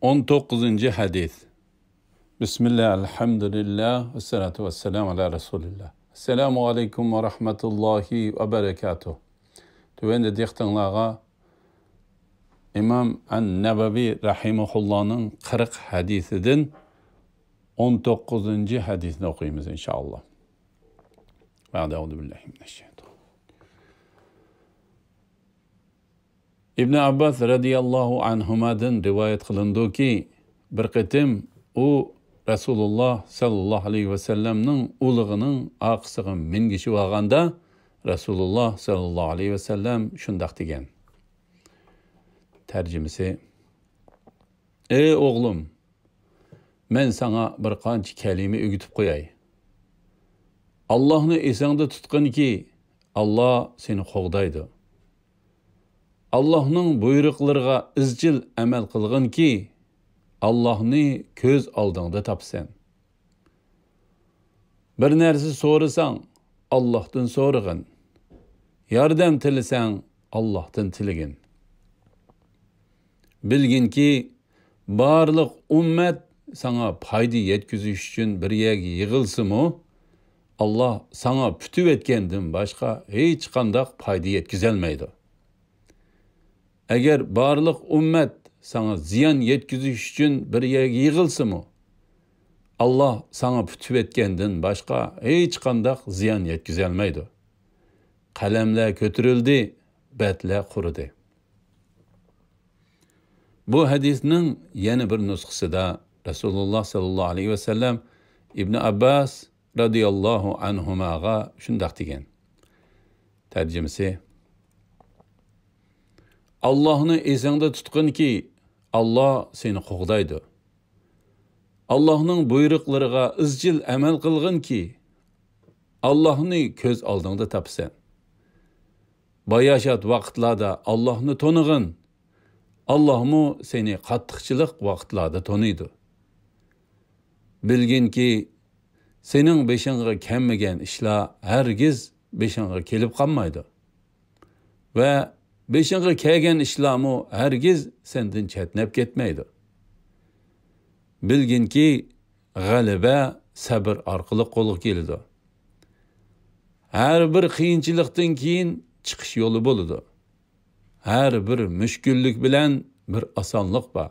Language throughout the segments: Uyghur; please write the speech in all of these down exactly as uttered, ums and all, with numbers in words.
ئون توققۇزىنچى ھەدىس. بىسمىللا، ئەلھەمدۇلىللا، ۋەسسالاتۇ ۋەسسالامۇ ئالا رەسۇلىللا. ئەسسالامۇ ئەلەيكۇم ۋە رەھمەتۇللاھى ۋە بەرەكاتۇھ. تۆۋەندە دىققىتىڭلارغا ئىمام ئەن-نەۋەۋى رەھىمەھۇللانىڭ قىرىق ھەدىسىدىن ئون توققۇزىنچى ھەدىسنى ئوقۇيمىز، ئىنشائاللا. بەئدە، ئەئۇزۇ بىللاھى مىنەششەيتان. ئىبن ئابباس رەزىياللاھۇ ئەنھۇمادىن رىۋايەت قىلىنىدۇكى، بىر قېتىم ئۇ رەسۇلۇللا ساللاللاھۇ ئەلەيھى ۋەسەللەمنىڭ ئۇلىغىنىڭ ئارقىسىغا مىنگۈچى بارغاندا، رەسۇلۇللا ساللاللاھۇ ئەلەيھى ۋەسەللەم شۇنداق دېگەن. تەرجىمىسى: ئەي ئوغلۇم، مەن ساڭا بىر قانچە كەلىمە ئۆگىتىپ قوياي. ئاللاھنى ئېسىڭدە تۇتقىنكى، ئاللا سېنى قوغدايدۇ. ئاللاھنىڭ بۇيرۇقلىرىغا ئىزچىل ئەمەل قىلغىنكى، ئاللاھنى كۆز ئالدىڭدا تاپىسەن. بىر نەرسە سورىساڭ، ئاللاھتىن سورىغىن. ياردەم تىلىسەڭ، ئاللاھتىن تىلىگىن. بىلگىنكى، بارلىق ئۈممەت ساڭا پايدا يەتكۈزۈش ئۈچۈن بىر يەرگە يىغىلسىمۇ، ئاللا ساڭا پۈتۈۋەتكەندىن باشقا ھېچقانداق پايدا يەتكۈزەلمەيدۇ. ئەگەر بارلىق ئۈممەت ساڭا زىيان يەتكۈزۈش ئۈچۈن بىر يەرگە يىغىلسىمۇ، ئاللا ساڭا پۈتۈۋەتكەندىن باشقا ھېچقانداق زىيان يەتكۈزەلمەيدۇ. قەلەملەر كۆتۈرۈلدى، بەتلەر قۇرۇدى. بۇ ھەدىسنىڭ يەنە بىر نۇسخىسىدا رەسۇلۇللا ساللاللاھۇ ئەلەيھى ۋەسەللەم ئىبن ئابباس رەزىياللاھۇ ئەنھۇماغا شۇنداق دېگەن. تەرجىمىسى: ئاللاھنى ئېسىڭدە تۇتقىنكى، ئاللا سېنى قوغدايدۇ. ئاللاھنىڭ بۇيرۇقلىرىغا ئىزچىل ئەمەل قىلغىنكى، ئاللاھنى كۆز ئالدىڭدا تاپىسەن. باياشات ۋاقىتلاردا ئاللاھنى تونۇغىن، ئاللاھمۇ سېنى قاتتىقچىلىق ۋاقىتلاردا تونۇيدۇ. بىلگىنكى، سېنىڭ بېشىڭغا كەلمىگەن ئىشلار ھەرگىز بېشىڭغا كېلىپ قالمايدۇ. ۋە بېشىڭغا كەلگەن ئىشلارمۇ ھەرگىز سەندىن چەتنەپ كەتمەيدۇ. بىلگىنكى، غەلىبە سەبر ئارقىلىق قولغا كېلىدۇ. ھەر بىر قىيىنچىلىقتىن كېيىن چىقىش يولى بولىدۇ. ھەر بىر مۈشكۈللۈك بىلەن بىر ئاسانلىق بار.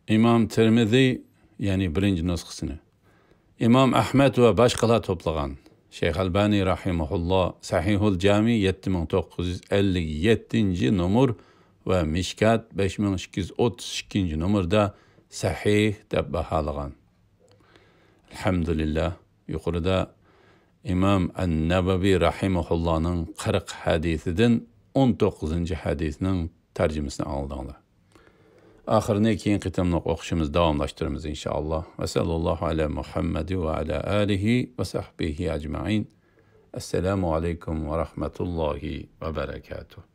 ئىمام تىرمىزى، يەنى بىرىنچى نۇسخىسىنى، ئىمام ئەھمەد ۋە باشقىلار توپلىغان. شەيخ ئەلبانى رەھىمەھۇللا سەھىھۇل جامى يەتتە مىڭ توققۇز يۈز ئەللىك يەتتىنچى نومۇر ۋە مىشكات بەش مىڭ ئىككى يۈز ئوتتۇز ئىككىنچى نومۇردا سەھىھ دەپ باھالىغان. ئەلھەمدۇلىللا، يۇقىرىدا ئىمام ئەن-نەۋەۋى رەھىمەھۇللانىڭ قىرىق ھەدىسىدىن ئون توققۇزىنچى ھەدىسنىڭ تەرجىمىسىنى ئاڭلىدىڭلار. ئاخىرىنى كېيىنكى قېتىملىق ئوقۇشىمىزدا داۋاملاشتۇرىمىز، ئىنشائاللا. ۋە سەللاللاھۇ ئەلا مۇھەممەد ۋە ئەلا ئالىھى ۋە سەھبىھى ئەجمەئىن. ئەسسالامۇ ئەلەيكۇم ۋە رەھمەتۇللاھى ۋە بەرەكاتۇھ.